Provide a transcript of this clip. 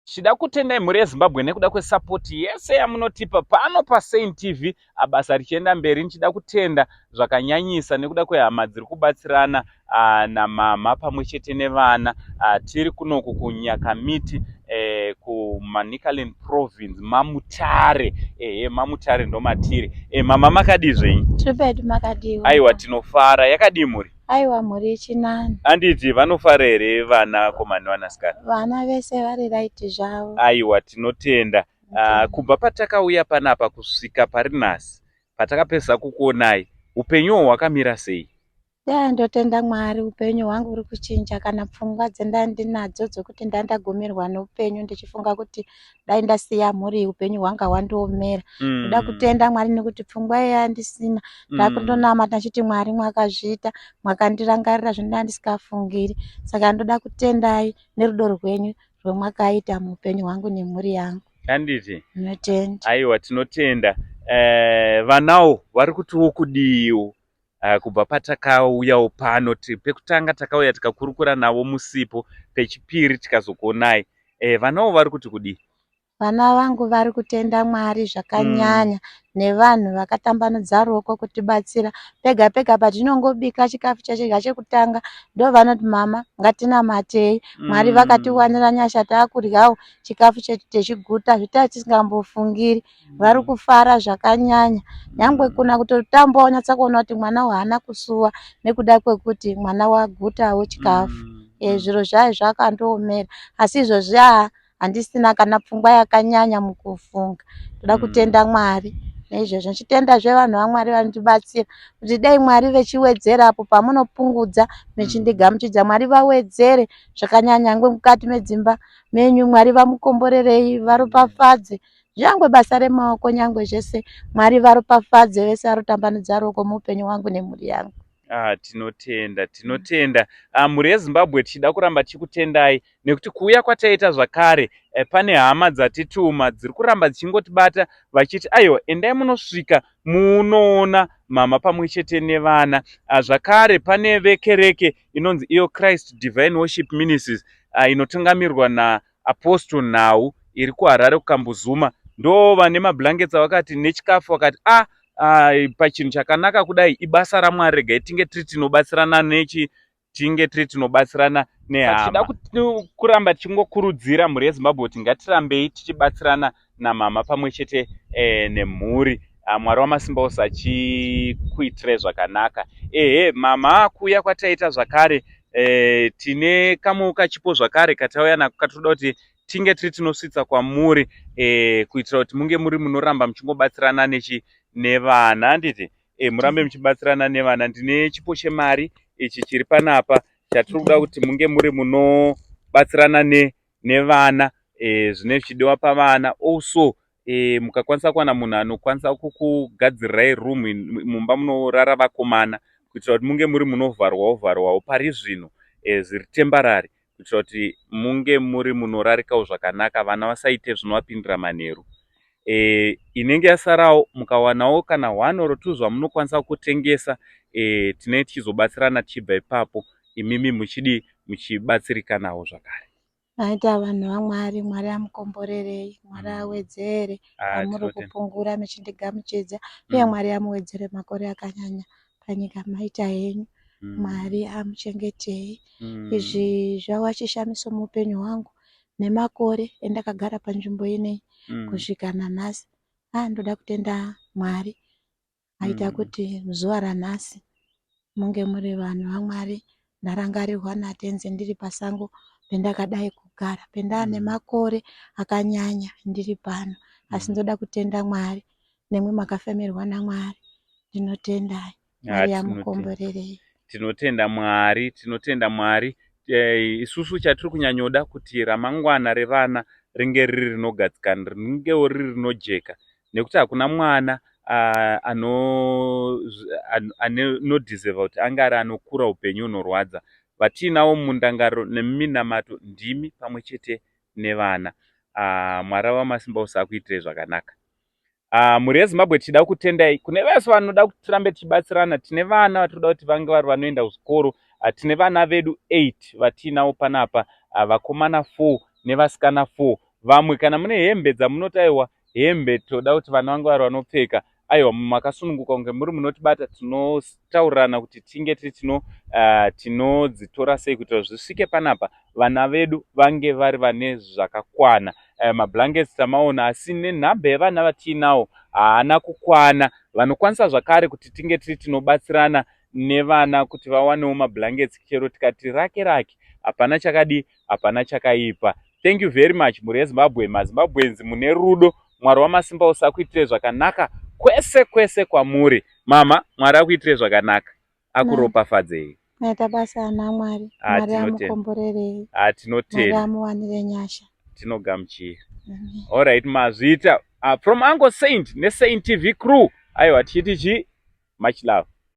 Tichida kutendai mhuri yeZimbabwe nekuda kwesapoti yese yamunotipa pano paSaint TV, basa richienda mberi. Ndichida kutenda zvakanyanyisa nekuda kwehama dziri kubatsirana namama pamwe chete nevana. Tiri kunoku kuNyakamiti kuManicaland Province, maMutare. Ehe, maMutare ndomatiri. Mama, makadii zvenyu? Tiri pedu, makadiwa? Aiwa, tinofara. Yakadii mhuri? Aiwa, mhuri ichinani. Anditi vanofara here vana komana nevanasikana? Vana vese vari right zvavo. Aiwa, tinotenda. Kubva patakauya panapa kusvika pari nhasi patakapedzisa kukuonai, upenyuwo hwakamira sei? Ya, ndotenda Mwari, upenyu hwangu huri kuchinja. Kana pfungwa dzendandinadzo dzokuti ndandagumirwa neupenyu ndichifunga kuti dai ndasiya mhuri, upenyu hwanga hwandiomera, ndoda kutenda Mwari nekuti pfungwa iya yandisina. Ndakundonamata ndichiti, "Mwari, mwakazviita, mwakandirangarira zvandanga ndisikafungiri." Saka ndoda kutendai nerudo rwenyu rwemwakaita muupenyu hwangu nemhuri yangu. Handiti? Ndinotenda. Aiwa, tinotenda. Vanawo vari kutiwo kudiiwo kubva patakauyawo pano? Pekutanga takauya tikakurukura navo musipo, pechipiri tikazokuonai. Vanawo vari kuti kudii? Vana vangu vari kutenda Mwari zvakanyanya nevanhu vakatambanudza ruoko kutibatsira. Pega pega patinongobika chikafu chachidya chekutanga, ndo vanoti, "Mama, ngatinamatei, Mwari vakatiwanira nyasha, taakudyawo chikafu chetu techiguta zvitai tisingambofungiri." Vari kufara zvakanyanya, nyangwe kuna kutotambawo nyatsa kuona kuti mwana uyu haana kusuwa nekuda kwekuti mwana wagutawo chikafu. Zviro zvayo zvakandoomera, asi izvozvi aa, handisina kana pfungwa yakanyanya mukufunga. Ndoda kutenda Mwari naizvozvo, ndichitendazve vanhu vaMwari vanotibatsira, kuti dai Mwari vechiwedzera apo pamunopungudza muchindigamuchidza. Mwari vawedzere zvakanyanya nyangwe mukati medzimba menyu. Mwari vamukomborerei, varopafadze nyangwe basa remaoko, nyangwe zvese. Mwari varopafadze vese varotambanudza ruoko muupenyu hwangu nemhuri yangu. Ah, tinotenda, tinotenda. Mhuri yeZimbabwe, tichida kuramba tichikutendai nekuti kuuya kwataita zvakare, pane hama dzatituma dziri kuramba dzichingotibata vachiti, "Aiwa, endai munosvika munoona mama pamwe chete nevana." Zvakare pane vekereke inonzi iyo Christ Divine Worship Ministries, inotungamirwa naApostle Nhau, iri kuHarare kuKambuzuma. Ndo vane mablankets avakati nechikafu, vakati, "A ah, pachinhu chakanaka kudai, ibasa raMwari, regai tinge tiri tinobatsirana nechi, tinge tiri tinobatsirana nehama." Tichida kuramba tichingokurudzira mhuri yeZimbabwe kuti ngatirambei tichibatsirana namama pamwe chete nemhuri. Mwari wamasimba ose achikuitirai zvakanaka. Ehe, mama, kuuya kwataita zvakare, tine kamwe kachipo zvakare katauya nako katinoda kuti tinge tiri tinosvitsa kwamuri, kuitira kuti munge muri munoramba muchingobatsirana nechi nevana, handiti? Murambe muchibatsirana nevana. Ndine chipo chemari ichi chiri panapa chatiri kuda kuti munge muri munobatsirana nevana, zvinenge zvichidiwa pavana. Also mukakwanisa kuwana munhu anokwanisa kukugadzirirai room mumba munorara vakomana, kuitira kuti munge muri munovharwawo vharwawo pari zvino zviri temporary, kuitira kuti munge muri munorarikawo zvakanaka, vana vasaite zvinovapindira manheru. Inenge yasarawo, mukawanawo kana one or two zvamunokwanisa kutengesa, tinenge tichizobatsirana tichibva ipapo, imimi muchidi muchibatsirikanawo zvakare. Maita vanhu vaMwari, Mwari amukomborerei, Mwari awedzere pamuri kupungura muchindigamuchidza, uye Mwari amuwedzere makore akanyanya panyika. Maita henyu, Mwari amuchengetei. Izvi zvava chishamiso muupenyu hwangu nemakore endakagara panzvimbo ineyi kusvika nanhasi. Ah, ndoda kutenda Mwari aita kuti zuva ranhasi munge muri vanhu vaMwari. Ndarangarirwa naTenzi ndiri pasango pendakadai kugara, pendaa nemakore akanyanya ndiri pano, asi ndoda kutenda Mwari nemwi makafemerwa naMwari. Ndinotendai, Mwari amukomborerei. Tinotenda Mwari, tinotenda Mwari. Isusu chatiri kunyanyoda kuti ramangwana revana ringe riri rinogadzikana, ringewo riri rinojeka, nekuti hakuna mwana anodhizevha kuti ange ari anokura upenyu hunorwadza. Vatiinawo mundangariro nemuminamato ndimi pamwe chete nevana. Mwari wamasimba ose akuitirei zvakanaka. Mhuri yeZimbabwe, tichida kutendai kune vese vanoda kuti tirambe tichibatsirana. Tine vana vatinoda kuti vange vari vanoenda kuzvikoro. Tine vana vedu 8 vatiinavo panapa, vakomana 4 nevasikana 4. Vamwe kana mune hembe dzamunoti aiwa hembe toda kuti vana vange vari vanopfeka, aiwa makasununguka kunge muri munotibata, tinotaurirana kuti tinge tiri tino tinodzitora sei kuitira zvisvike panapa vana vedu vange vari vane zvakakwana. Mablankets tamaona, asi nenhamba yevana vatiinawo haana kukwana. Vanokwanisa zvakare kuti tinge tiri tinobatsirana nevana kuti vawanewo mablankets, chero tikati rake rake, hapana chakadii, hapana chakaipa. Thank you very much, mhuri yeZimbabwe, maZimbabweans mune rudo. Mwari wamasimba usakuitire zvakanaka kwese kwese kwamuri. Mama, Mwari akuitire zvakanaka, akuropafadzei. Maita basa ana Mwari. Ah, Mwari tinotenda. amukomborerei. Ah, Mwari tinotenda. amuwanire nyasha. Tinogamuchira. Amen. Alright, mazviita. From Uncle Saint neSaint TV crew, aiwa tichiti chi much love.